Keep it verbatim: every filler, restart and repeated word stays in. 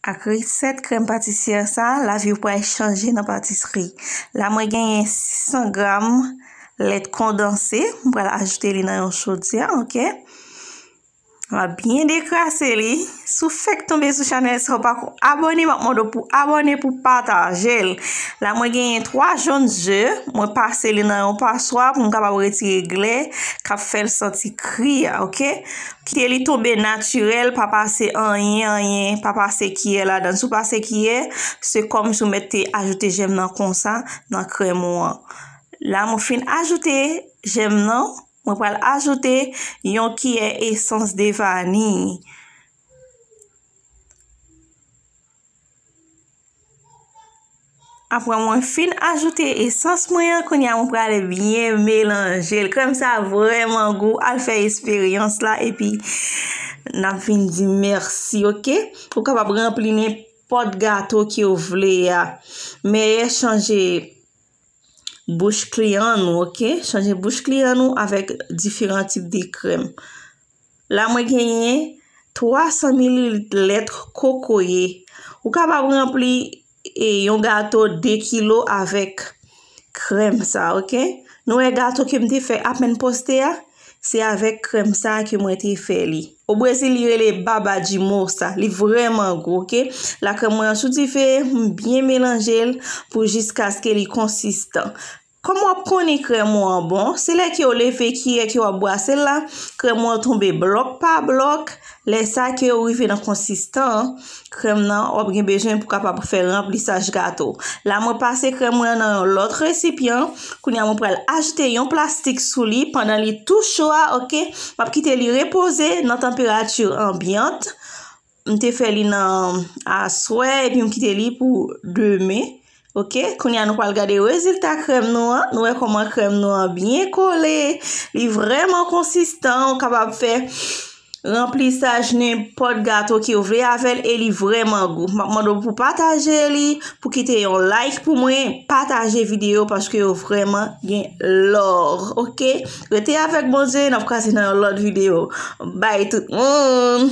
Ak resèt krèm patisyè sa, lavi w pral chanje nan patisri. La mwen genyen sis san gram lèt kondanse, mwen pral ajoute li nan yon chodyè, oke? Mwen byen dekrase li. Si w fèk tonbe sou chanèl sa, w pako abòne, m ap mande w pou abòne, pou pataje l. La mwen genyen twa jòn ze, mwen pase li nan yon paswa pou m kapab retire glè k ap fè l santi kri a, oke? Kite li tonbe natirèl, pa pase anyen, anyen, pa pase kiyè ladan. Si w pase kiyè, se kòmsi w mèt te ajoute jèm nan konsa nan krèm ou an. La mwen fin ajoute jèm nan, mwen pral ajoute yon kiyè esans de vaniy. Apre mwen fin ajoute esans mwen an, kounye a mwen pral byen melanje l. Krèm sa vrèman gou, al fè esperyans la, epi n ap vin di mèsi, oke? Ou kapab ranpli nenpòt gato ke w vle a. Mèyè chanje bouch kliyan nou, oke? Chanje bouch kliyan nou avèk diferan tip de krèm. La mwen genyen twa san mililit lèt kokoye. Ou kapab ranpli e, yon gato de kilo avèk krèm sa, oke? Nou wè gato ke m te fè apèn poste a? Se avèk krèm sa ke mwen te fè li. O Brezil, li rele baba de moça. Li vrèman gou, oke? La krèm mwen an sou dife, m byen melanje l pou jiskaske li konsistan. Kòman w ap konnen krèm ou an bon? Se lè ke w leve kiyè ke w ap bwase l la, krèm ou an tonbe blòk pa blòk. Lè sa ke w rive nan konsistan an, krèm nan w ap gen bezwen pou kapab fè ranplisaj gato. La mwen pase krèm mwen an nan yon lòt resipyan. Kounye a mwen pral ajoute yon plastik sou li pandan li tou cho a, oke? M ap kite li repoze nan tanperati anbyant. M te fè li nan aswè epi m kite li pou demen. Oke, kounye a nou pral gade rezilta krèm nou an. Nou wè kòman krèm nou an byen kole. Li vrèman konsistan. Ou kapab fè ranplisaj nenpòt gato ke w vle avè l e li vrèman gou. M ap mande w pou pataje li, pou kite yon like pou mwen, pataje videyo paske yo vrèman gen lò. Oke, rete avèk Bondye, n ap kwaze nan yon lòt videyo. Bay tout moun!